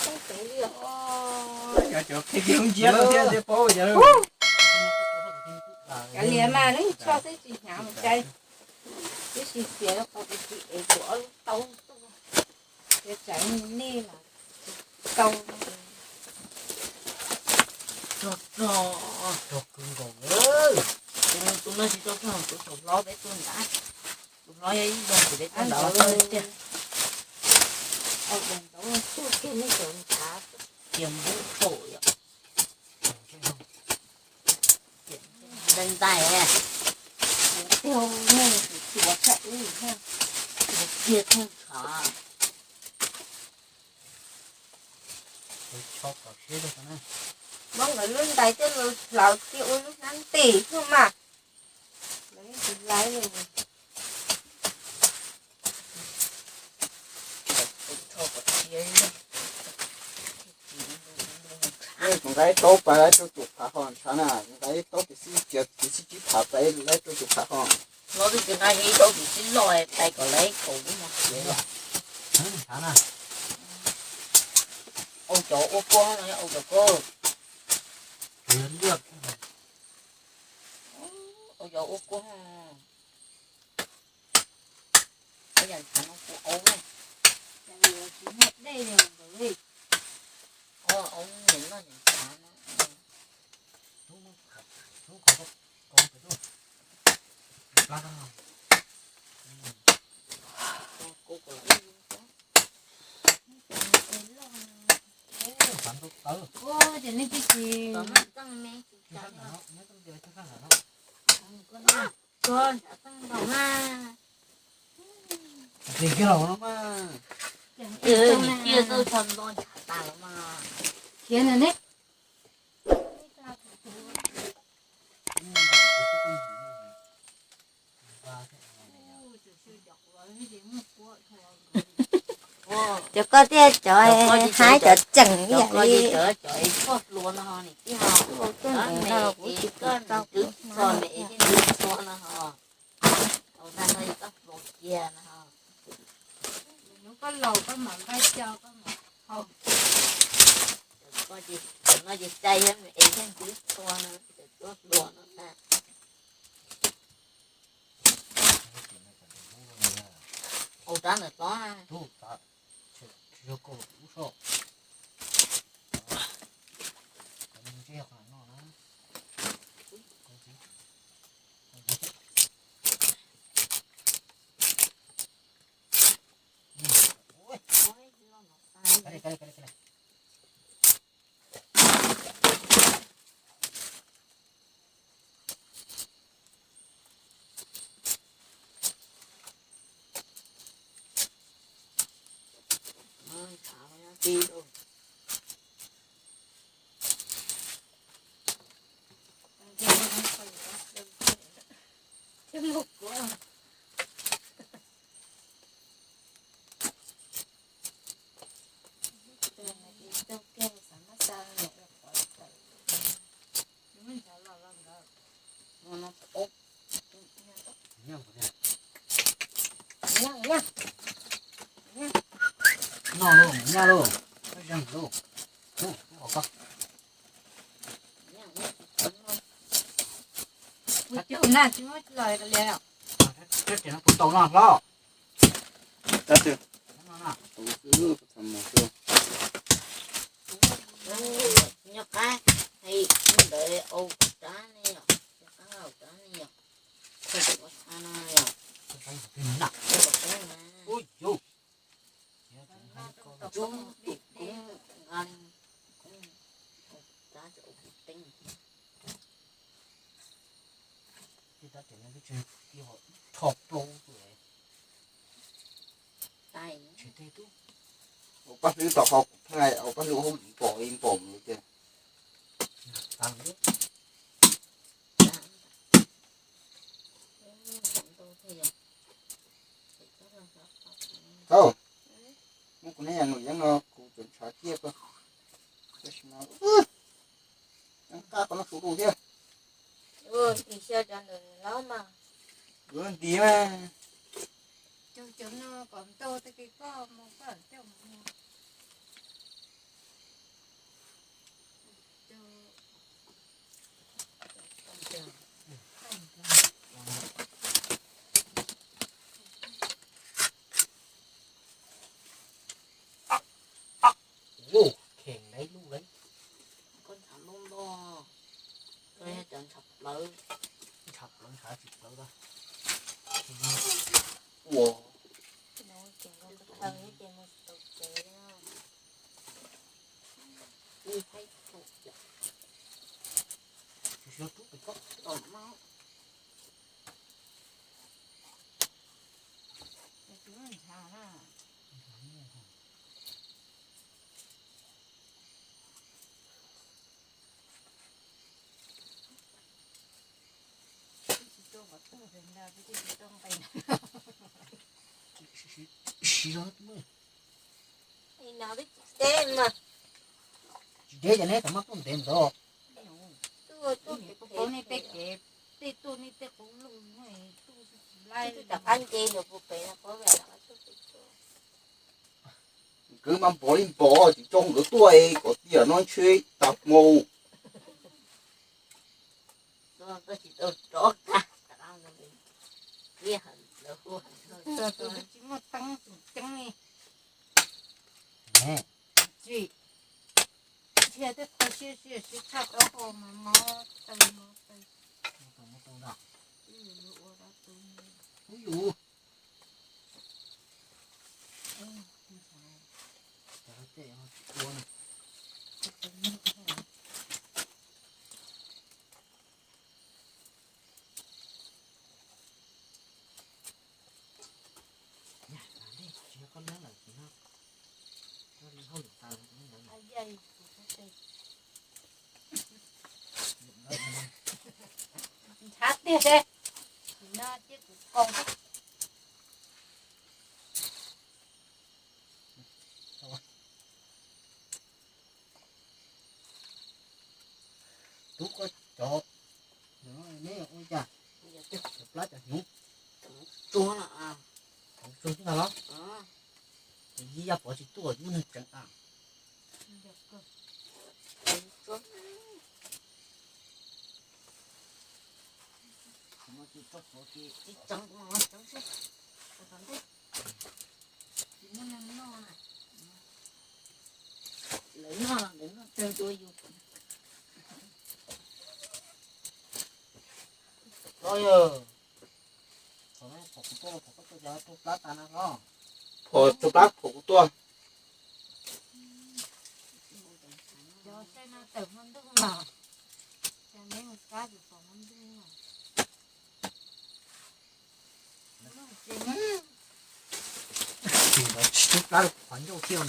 Cov cov qhia kiag lub nciab no thiab thiaj paub yog. Kav liam mas, lub tsho xwb tsis hnyav mus cai. Twb tsis xiav qhov kuv tsis ev kuv ob lub taub tuaj, tseem tsam nej mas tsis tau. Rog rog, rog kawg nkaus. Tus no tsis tau rog, tus thaum hlob peb tuaj ntag. Tus hlob yog ib zoo ces peb tuaj ntawd tiag. Cia npub thaum yom. Ntais ntais, tiag, nej tus tuav tshaj ub, tus kiag theej tshav. Hmoob nkawd lub ntais tej lus hlawv kiag ua lub hnab ntim xwb mas. Lawv yeej tsis laib li. Kuv nqa ib taub pais laib rau tus phav ho ntshav na, kuv nqa ib taub kiv xib kiv xib tsib phav pais laib rau tus phav ho. Los twb tsis nqa ib taub kiv xib loj pais kom laib kaum lub mos txiav los. Ntshav na. Ua cov ua kua no, ua cov kua. Ua cov ua kua. Ua yam ntshav no kuv aub na. Aub niam loj niam ntshav no. Tig kiag los no mas. Tig kiag tau nto ntshav tas los mas. Khiav na ne. Cov koj thiab cov haib cov tseem ib yam li. Cov, cov es tshuaj hluas no ho nim tij ho. Cov no es koj nim twb txog me es thiaj ntxub txhua no ho. Tau tag no yog koj hluas kiag no ho. Hnub koj laus koj mam npaj xyaw koj mam haus. Cov no ces cai thiab me es thiaj ntxub txhua no, cov tshuaj hluas no tag. Ua rab ntawm hlob na. Noj lauj, noj lauj, zeeg lauj. Ua cas na, tsis muab los li os. Tau no hlob. Nyob qab, ntawd au rab ne yom, nyob qab au rab ne yom. Ub yus. Rho plaub. Au paj hlwb tom qhov kuv pheej, au paj hlwb ua hauj lwm npaum li npaum li tiag. Thaum, muab kuv neb yam num yeeb no kuv tseem ntshav ciaj koj. Tab sis mas, yeej qab qhov no tsuv dua thiab. Ntim mas. Cov no kom ntau tag kis koj mus koj coj mus. Siv los tsis deb mas, tsis deb ces neb tau muab tuaj ntev ntawd. Tuaj tuaj peb kev, tej tuaj nej tej qub lug, tuaj tsis laib. Nkawd mas npog li npog, tsis tso nkawd tuaj es kom tiam no ntshe tas hmo. Tsis muaj teeb tseem ceeb li. Tsis, nrhiav tej qhov siab siab siab tshaj taub hau mas mob taw mob taw. Ub yus. Ntshav tiag seb, no cia kuv kaus xwb. Tub koj cov, neb ua cas cov plab cov hnyuv tsuag tsuag xwb ntag los? Ces yij yaj pov tsis tuaj yub neeg tseev a. Lawv noj, lawv noj tsawg dua yus. Phom tsuag plab phom kuv tuaj. Cov saib no tawm hmo ntuj los, cas neb mus kab tsis pom hmo ntuj. Tsis plab qhov ncauj thiab.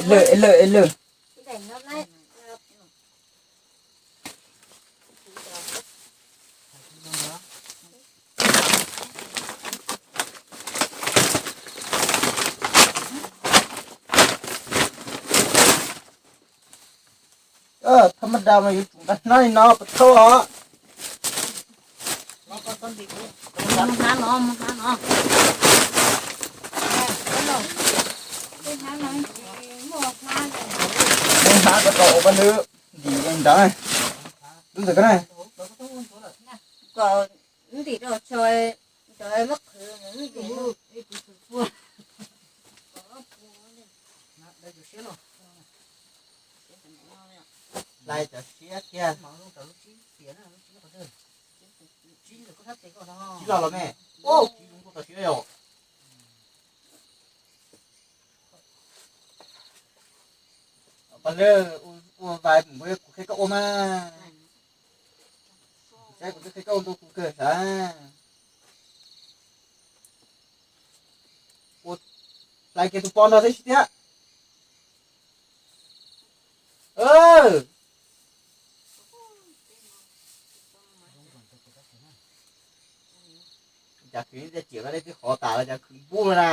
Lawm, lawm, lawm. Tha maj da mas yuav tsum nqa hnab li no pas thauj os. Hnab no, hnab no. Hnab ko tau ua paj hlwb ntim ntawd. Lub ntawd ko na. Kom ntim rau tso, cov muab qhwv mus ntim. Hlais cov siab kiag. Tsis los los me. Tsis zoo kuj tau siab yom. Pas lawg ua vais mus kuv qhia koj ua mas. Saib kuv twb qhia koj ua ntu kuv kawg sav. Ua hlais kiag tus pov nrog tib si thiab. Cas khwv tiaj ciam koj dej twb qhov tas los cas khwv npub na.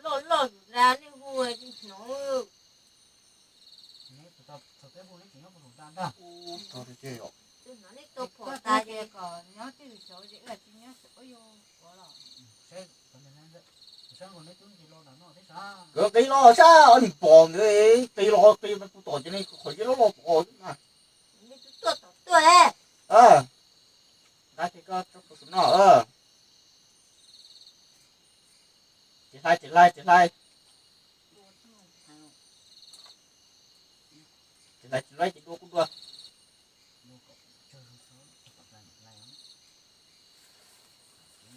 Loj loj yus da nej hu tsis hnov. Hnov nej tau phom tas ces kom nyob twj ywm saud ces wb tsis nyob saud. Nkawd qi los sab os, nim pom nkawd qi los qi kuv tom ces nej qhov ncauj loj loj pom xwb na. Nej twb tuaj tom tuaj e. Nqa ces koj tso pus sum no. Ces hlais, ces hlais, ces hlais. Ces hlais, ces hlais, ces dua kuj dua.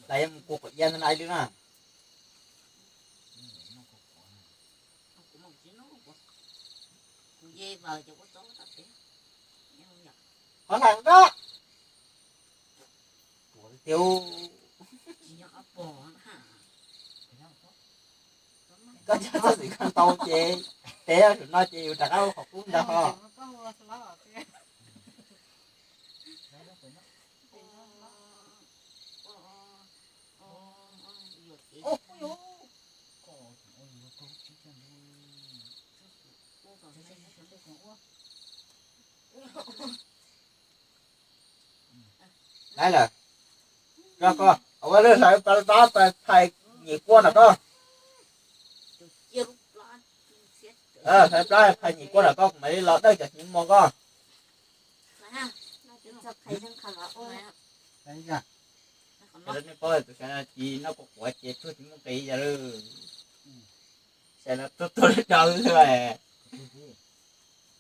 Lawv yuav mus kua quav iab ntag na ib lub na. Qhov ntawd na. Tias koj coj txoj xwm koj ntau ces, ces yog zaum no ces yus rov qab ua qhov qub ntag ho. Lawv lawm, rau koj ua lwj hlawv plab phais nyem kua nram koj. Hlawv plab phais nyem kua nram koj, kuv mam li los dawj cov hnyuv mos koj. Nej paub tus sawv daws noj kua quav ces tsuag tsis muaj nqis yam li. Sawv daws tuaj tuaj lub dau xwb.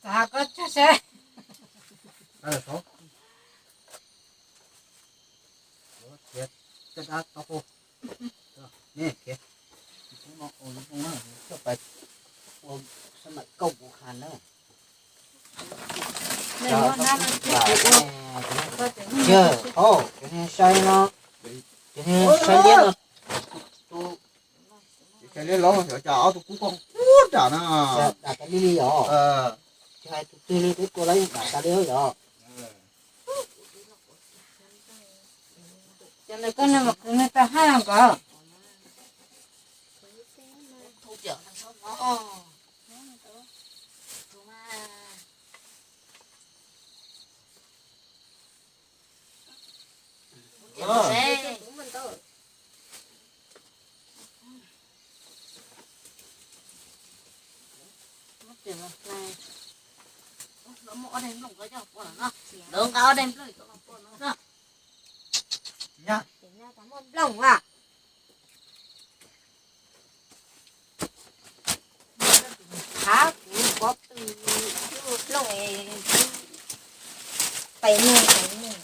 Txav koj tsuag seb. Yog, cov niag saib no, cov niag saib liab no, saib liab los xyov cas ob tug kub koj kub dam na. Dam tas li li yom. Tsis hais tus twg li peb tua los yeej dam tas li yom. Cov ntawd koj niag mas kwv niag tau haj nkaus. Nqa ob daim nplooj. Qhav kuv pob tw lub nplooj, pais mus pais mus.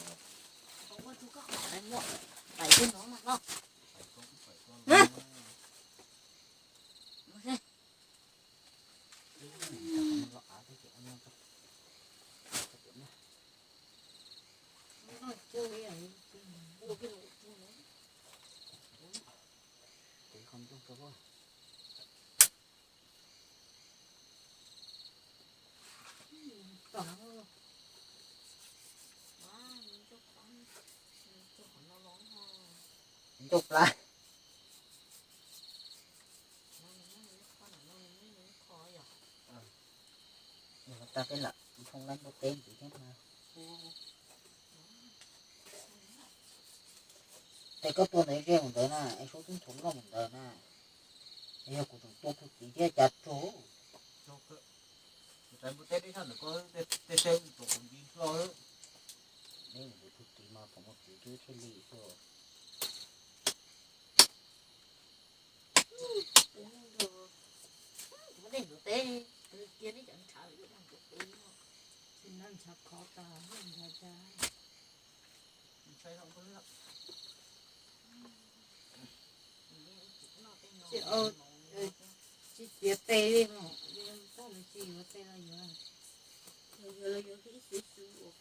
Ncauj plab. Tag peb lam thoob lab npua teb ntxiv thiab mas. Es koj tua ntawd ze mus ntawd na, es Suab twb nthuav nplooj mus ntawd na. Es yog kuv tseem tua tug txiv thiab cas tsuag. Kuv tais npua teb deb zog ntawm koj, tej teb mus tom kuv nti hlo. Neb mus tug txiv mas pom mus txiv twb thiaj li xwb. Tsis txiav tes li mas, tsis yuav tes los yuav, yuav los yuav ib xwb xwb.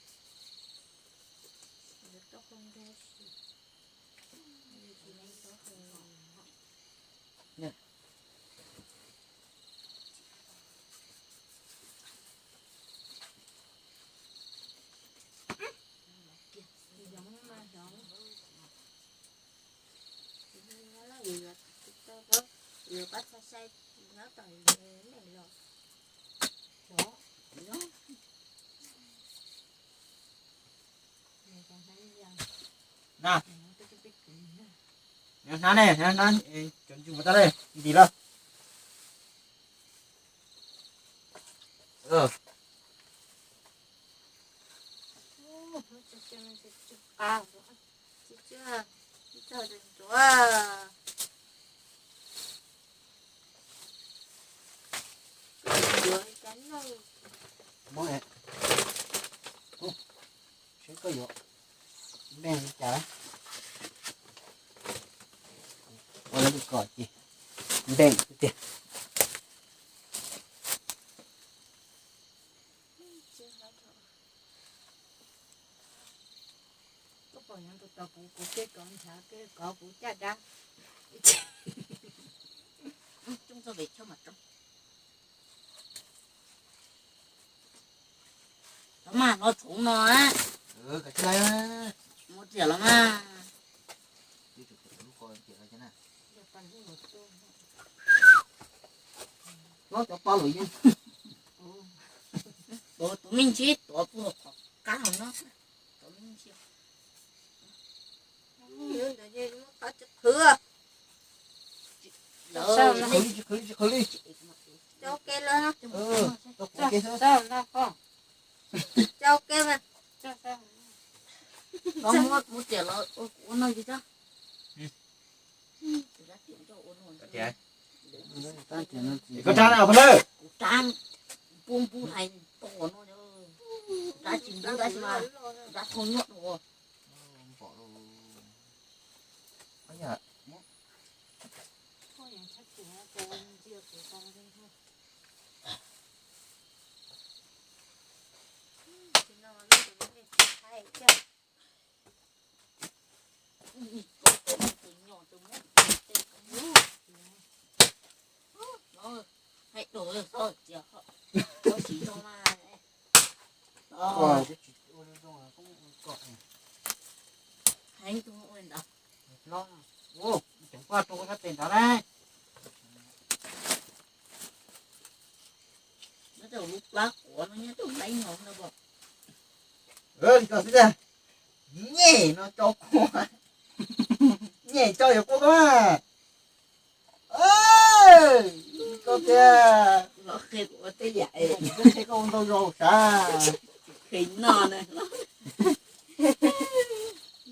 Yuav pab txhaj sai nyob tom nej los. Na, hnab ne, hnab, cov ntsis mus tau ne, ntim lawm. Seb koj yuav npe li cas lawm. Kom ces nteem tiag. Koj pom nyob tus tau kuv, kuv kej kov ntshav kej kov kuv caj dab. Coob txog pem chaw mas rau. Los mas, los tshoob no. Muab riam los mas. Hlob cov pab lus yeej. Tus me ntsis tuav puag qhov qab hauv no. Tsis qhwv li, tsis qhwv li, tsis qhwv li. Tau kuv ke xwb. Tau ke mas. Muab riam los ua kuv ua no yus tso. Koj rab na, pog lawm. Kuv rab npub npub hais tau no, kuv rab tsis npub dab tsi mas, kuv rab thau nyuaj dua. Heev tus ua ntawd. Hlob, ua, ceev pob rau sab tes ntawd na. Nyob rau lub plab quav no nyob rau nqaij no ntag pom. Li ko xwb tiag. Nyem no tso kua. Nyem tso yuav kua koj. Koj tiag. Los qhia kuv ua tej yam es. Qhia koj ua ntau zaus sav. Qhia no na.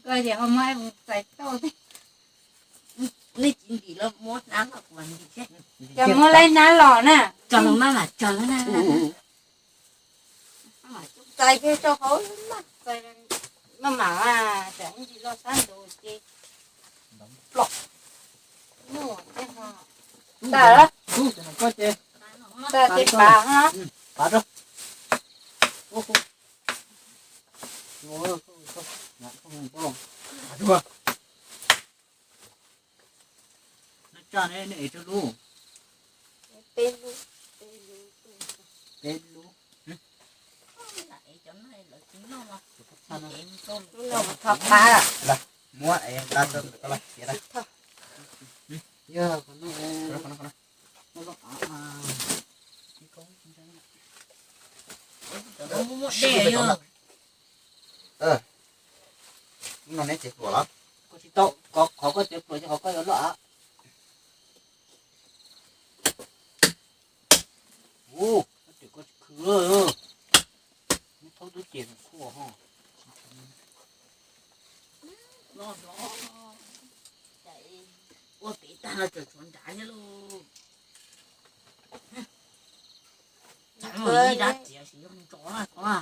Koj ces ho muab txais tauj thiab. Nej tsis ntim los muab hnab los kuv ntim thiab. Cov muab laib hnab los na. Tso los mas, mas tso na. Txais kiag rau hauv mas, txais maj mam mas, tsam ib ntsis loj sab ntuj ces plom. Tag lawm. Tag ces pav ha. Pav rau. Nyob tsaj ne, nej ev tsawg lub? Peb lub. Peb lub. Muab ev nqa rau koj los siav na. Yog qhov no, qhov no, qhov no. Muab dej yog. Lub no neb tsev pluas los? Koj tsis tau, qhov koj tsev pluas ces qhov koj yuav loj av. Ua, koj tsis khwv, neb thaub tub ces khuaj ho. Ua pem tag no tseem tshuav nrad thiab lauj. Ib dab txiav sim yog ntsos na.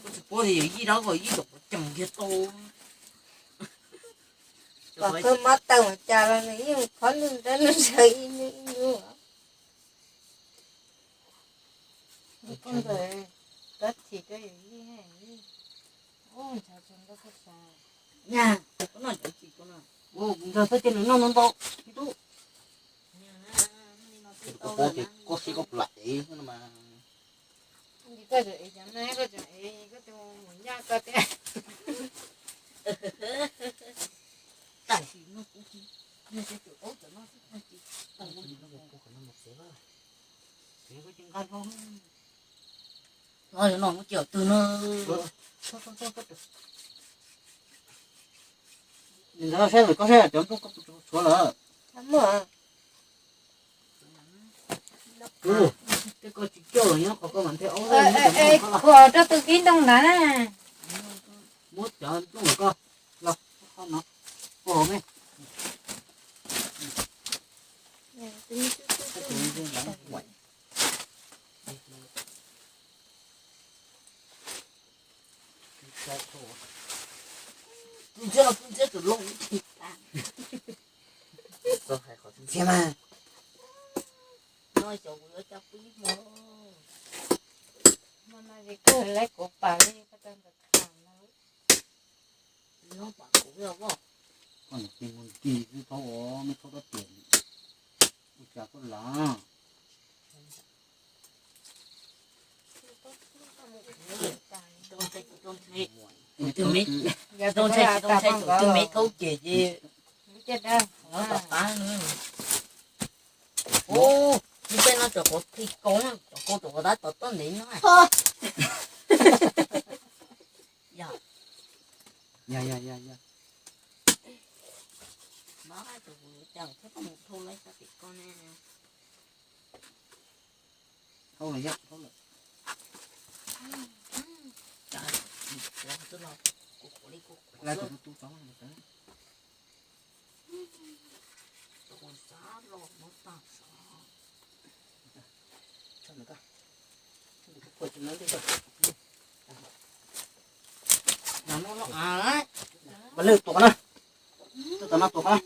Kuv tsis paub tias yog yij dab ko yij tau puas ceem kiag tau. Kom kawg mob taw ua cas los nws yeej khov lwj nrab lwj ntshaw ib hnub ib hnub. Koj ntawm kab thim rau yawm yij, ub, ntshav tsis nto koj xav. Nyaj, koj noj cov tsis koj no. Ub, kuv nrog xwb ces nws noj ntau ntau. Koj paub tias koj siab koj lam ev xwb no mas. Koj tseem ev cov no, koj tseem ev koj tus mus nyaj koj thiab. Tam sim no kuv tsis, nws tseem tsum paub cov no xwb. Hlob, no muab cia twg no. Ntawd saib lawm, koj saib cov nplooj koj tshuav lawm. Tej koj tsis coj los nyob qhov koj mam nthe aub. Khuam rau tus kib ntoo ntawd na. Muab cov nplooj koj los qhov no, ua hauv me. Tus ntxhiab los, tus ntxhiab Tus loj ntxhi tas. Txhob hais qhov txhia mas. No xyov kuv yuav coj pw ib hmo. Hmo no ces koj laib kuv pam li koj tau ntawm tham no. Nyob pam kuv los voj. Koj niam tij mus ncig xwb thaub os, muab thaub rab riam ua cas koj lav. Tus me, tus me, tus me thaub ces ces no tom qab. Ub, tsis tej no cov qhuav phi koob, cov koob cov qhuav tab tom tuaj ntev no. Yog, yog, yog, yog. Mab tus kuv cas thiab koj mus thau laib xyov tim koj ne. Thau lawm, yog thau lawm. Kuv qhuav li kuv qhuav. Lawv tus tus tus. Mas lwj tuaj na, tuaj tom no tuaj na.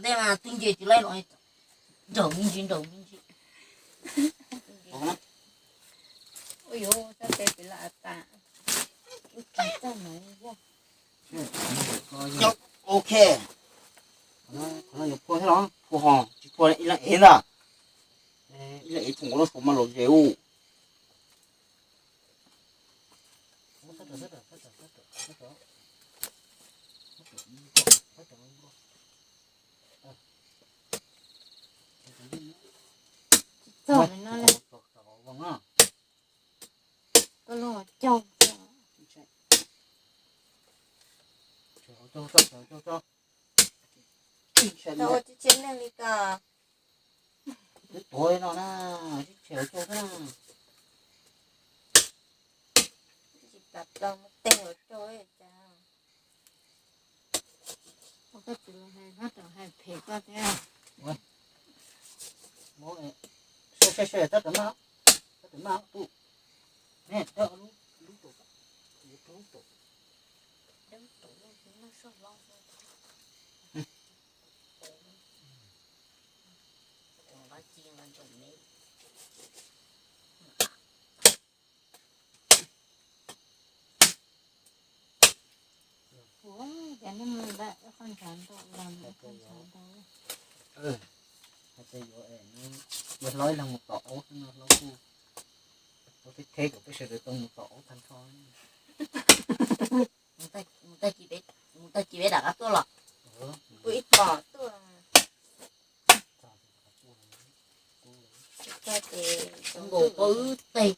Ntej mas twb nce tsis laib los, nraum me ntsis, nraum me ntsis. Ua yuav sab tes pem lawm tas. Ib kis txaj mas yog. Ok. Qhov no yuav phua thiab los? Phua ho tsis phua ib leeg ev ntag. Ib leeg ev thoom ua lub suav mas los ze ub. Tsis txog li no li. Koj lub caug. Tau ua tsis tsheb neeg li ko. Twb tuav no na, tsis tshem hauv caug xwb na. Tsis tas plaws mus teg hauv caug cas. Koj tsis los hais, koj tseem hais phem koj thiab. Sai sai sai, tab tom maj, tab tom maj tus. Ne, lub, lub tus, lub tus. Ua cas nej mus lawm, qhov ntshav ntau los qhov ntshav ntau. Hais tias yuav, yuav hlob ib leeg mus tom aub xwb no, hlob kuj ua theb theb kom peb sawv daws tau mus tom aub tag nrho. Mus tag kis peb rov qab tuaj los? Kuv ib pom tuaj. Nkaus koj wb teg,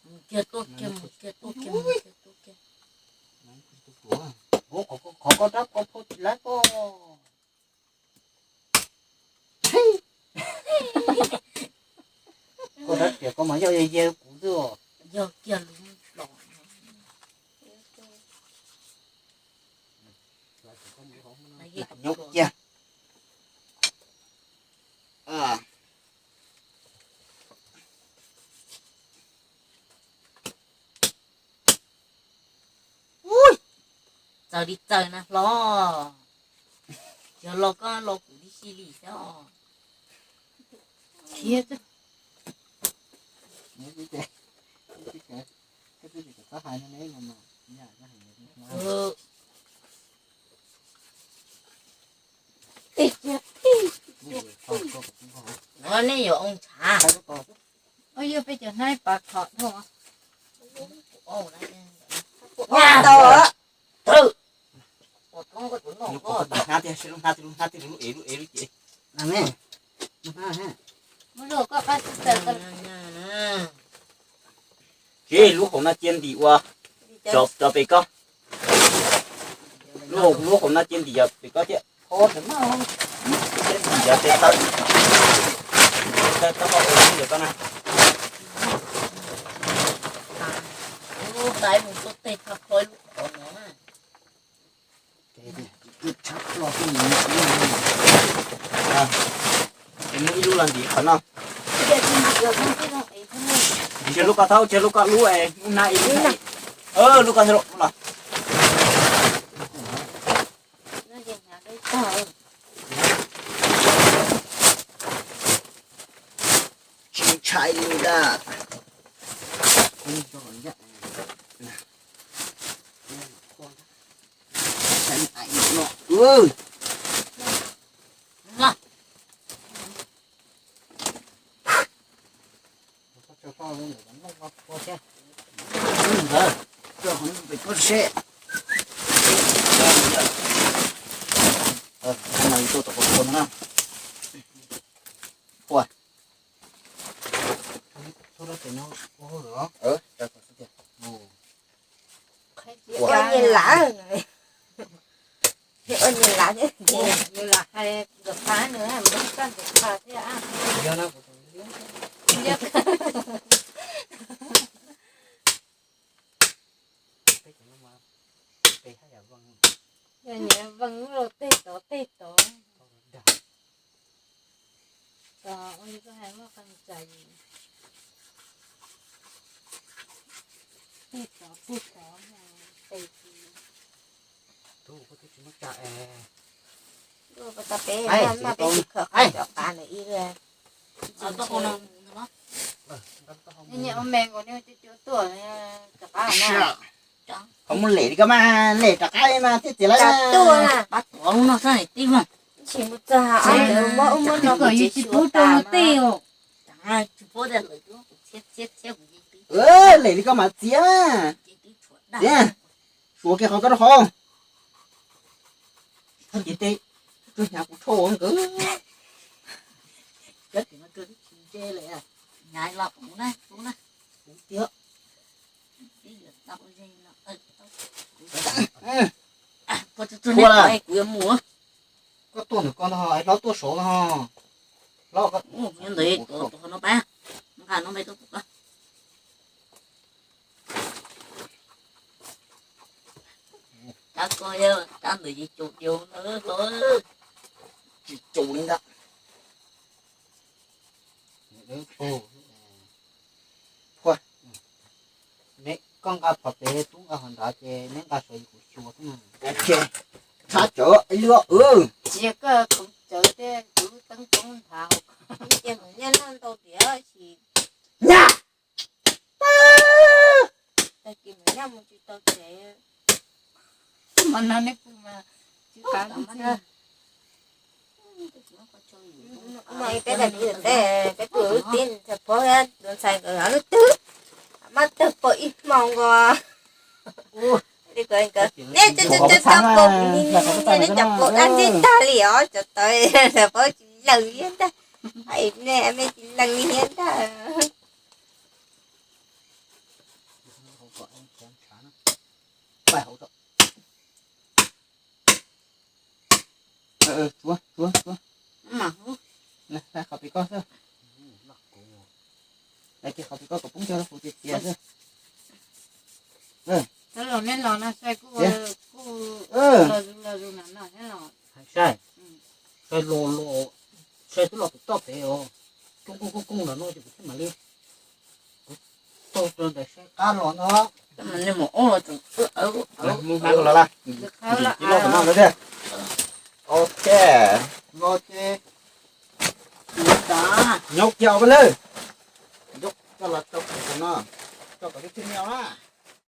mus kiag tuaj kiag, mus kiag tuaj kiag, mus kiag tuaj kiag. Qhov koj rab koj phua tsis laib koj. Koj rab riam koj mas yog ye ye kuv xwb os. Yog kiag lub los. Nyob kiag. Txawm li txawm na hlob, yog los koj los kuv tib si li xwb os. Thiab. No nej yuav ua ntshav. Yog peb cov hnab pov khom dhau. Ua tau. Lub qhov hnab tiag, lub hnab tiag, lub hnab tiag, lub ev, lub ev, lub cev. Ces lub hauv no cia ntim ua, cov pem ko. Lub hauv, lub hauv no cia ntim yog pem ko thiab. Cia ntim yog pem ko. Tab tab tab tab na. Lub tais mus tuaj tej tshaj plho lub qhov no na. Ces muab ib lub los ntim qhov no. Ntshe lub ko thaub, ntshe lub ko lub es lub hnab ib lub na. Lub ko ntag los. Tsis ntshai li ntag. Ua nyias lav, ua nyias lav thiab. Yog nyias veej lub rau tej tod tej tod. Tos ua li koj hais muaj qee tsam yus tej tod tej tod tes tsis. Peb maj peb tsis khawm qab cov qab ntawd ib. Nyiam ua me nkaus nej cua cua tuaj cov qab na. Qhov muaj lem li koj mas lem rov qab mas thiaj txiav lawm. Tuaj na. Tsis mus txog muab ub muab no kom tsis tub rau tej os. Lem li koj mas txiav mas. Txiav, suav kiag qhov koj rau qhov. Thaj ces tej, hnyav kuv rho nkawd. Cov tim no rau tsis ntse li. Kuv tiag. Kuv yuav mus. Koj tuaj ntawm ko ntag, hlob tuaj saud ntag. Hlob, ntawd tus no pab, nqa no me tuaj pum koj. Kab ko yog kab ntawd ces caum tias tsis caum li ntag. Neb koj nqa phom pem, tub nqa hauv nrad ces neb nqa saud kuv xyuas xwb. Tshab cawv ib lub. Tsis yog koj kuv cawv thiab kuv teeb koob nthav. Ib ce mus nyob noj ntau tiag sis. Nyab! Tag kis mus nyob mus tsis tau tsev. Mas no neb pw mas tsis qab ntag. Peb pw ntawm teb, peb pw lub tib, txhais phob thiab tus ntxhais nkawd lub twg, maj tawg pom ib hmo nkaus. Neb cov pom, neb cov pom dab ntxwg tag li os, cov tod txhais phob tsis lees li ntag. Hais nej me tsis lees li thiab ntag. Qhov pem koj xwb. Qhov pem koj kom poob cog rau kuv txias txias xwb. Los nej los no saib kuj, kuj los zus los zus no no thiab los. Saib, saib los los, saib twb los pem toj pem os. Kooj kooj kooj kooj los no ces kuv thiaj mam li, kuv taug rau ntawm saib qab los no. Nej mus ob los tseem mus hmab los lawm, ib los tom no thiab. Ok, los ces nyob kiag os peb lawm. Coj los rau tom no, rau kom lub tsheb me os na.